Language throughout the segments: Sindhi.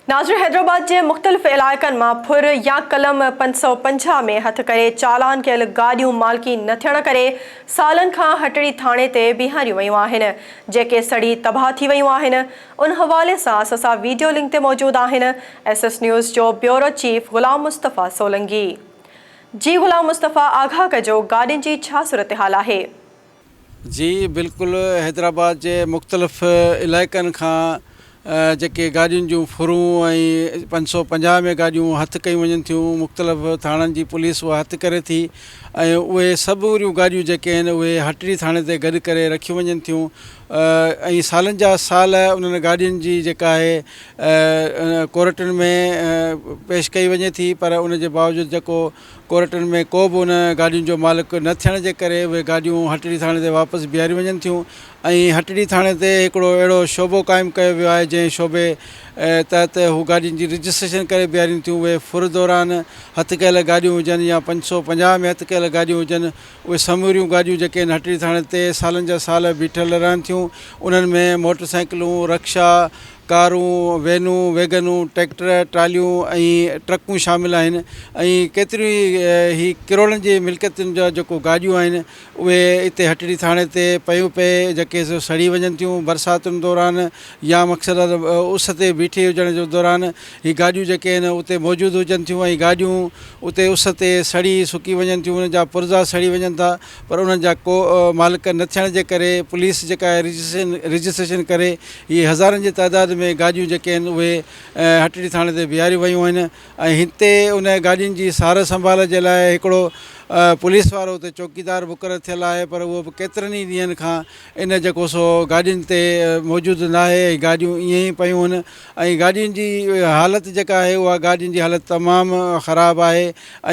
ناظرين حيدرآباد جي مختلف علائقن مان ڦر يا قلم 550 ۾ هٿ ڪري چالان ڪيل گاڏيون مالڪي نه ٿيڻ ڪري سالن کان هٽڙي ٿاڻي تي بيهاريون ويون آهن جيڪي سڙي تباهه ٿي ويون آهن ان حوالي سان اسان سان ويڊيو لنڪ تي موجود آهن ايس ايس نيوز جو بيورو چيف غلام مصطفيٰ سولنگي جي غلام مصطفيٰ آگاهه ڪجو گاڏين جي ڇا صورتحال آهي. جي بلڪل حيدرآباد جي مختلف علائقن کان جيڪي گاڏين جون ڦرون ۽ 550 ۾ گاڏيون هٿ ڪيون وڃن ٿيون مختلف ٿاڻن جي پوليس اها هٿ ڪري ٿي ۽ اهي سموريون گاڏيون جيڪي آهن اهي هٽڙي ٿاڻي تي گڏ ڪري رکيون وڃن ٿيون ۽ سالن جا سال انهن گاڏين جي جيڪا آهي ڪورٽن ۾ پيش ڪئي وڃي ٿي پر ان جي باوجود جيڪو ڪورٽن ۾ ڪو به ان گاڏين جو مالڪ نه ٿيڻ جي ڪري اهي گاڏيون هٽڙي ٿاڻي تي واپس بيهاريون وڃن ٿيون ۽ هٽڙي ٿاڻي تي هڪڙو اهڙو شعبو قائم ڪيو ويو آهي جنهن شعبي تحت هو گاڏين جي رجسٽريشن ڪري بيهارين ٿيون اهي ڦر دوران هٿ ڪيل گاڏيون هجن يا 550 ۾ هٿ ڪيل گاڏيون هجن اهي سموريون گاڏيون جيڪي آهن هٽڙي ٿاڻي تي سالن جا سال بيٺل رهن ٿيون انهن ۾ موٽر سائيڪلون رڪشا ڪارون، وينون، ويگنون، ٽريڪٽر، ٽراليون ۽ ٽرڪون شامل آهن ۽ ڪيتريون ئي هي ڪروڙن جي ملڪيتن جا جيڪو گاڏيون آهن اهي اتي هٽڙي ٿاڻي تي پيون پئي جيڪي سو سڙي وڃن ٿيون برساتن دوران يا مقصد اس تي بيٺي هجڻ جو دوران هي گاڏيون جيڪي آهن اتي موجود هجن ٿيون ۽ گاڏيون اتي اس تي سڙي سڪي وڃن ٿيون انهن جا پرزا سڙي وڃن ٿا پر انهن جا ڪو مالڪ نه ٿيڻ جي ڪري پوليس جيڪا آهي رجسٽريشن ڪري اهي هزارن جي تعداد ۾ گاڏيون جيڪي آهن اهي هٽڙي ٿاڻي تي بيهاريون ويون آهن ۽ هتي ان گاڏين جي سار سنڀال جي لاء هڪڙو پوليس وارو اتي چوڪيدار مقرر ٿيل آهي پر اهو به ڪيترن ئي ڏينهن کان ان جيڪو سو گاڏين تي موجود ناهي ۽ گاڏيون ائين ئي پيون آهن ۽ گاڏين جي حالت جيڪا آهي اها گاڏين جي حالت تمام خراب آهي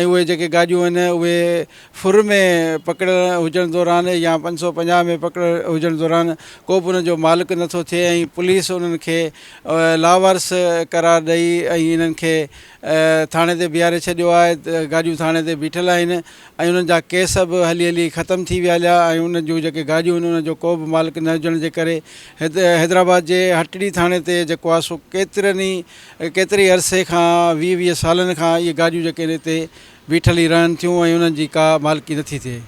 ۽ اهي جيڪي گاڏيون آهن اهي ڦر ۾ پڪڙيل هجڻ دوران يا 550 ۾ پڪڙيل هجڻ دوران ڪو به انهن جو مالڪ نه ٿو ٿئي ۽ پوليس انهن کي لاوارث قرار ڏئي ۽ انهن کي ٿاڻي تي بيهاري ڇڏيو آهي گاڏيون ٿاڻي تي بيٺل آهن ۽ انهن جا ڪيس به هلي هلي ختم ٿي ويا هليا ۽ انهن جون جيڪي گاڏيون آهن انهن جو ڪو به مالڪ نه هجڻ جي ڪري حيدرآباد جي هٽڙي ٿاڻي تي جيڪو آهي سو ڪيترن ئي ڪيتري عرصي کان 20 20 سالن کان اهي گاڏيون جيڪي آهن هتي بيٺل ئي رهن ٿيون ۽ انهن جي ڪا مالڪي نٿي ٿئي.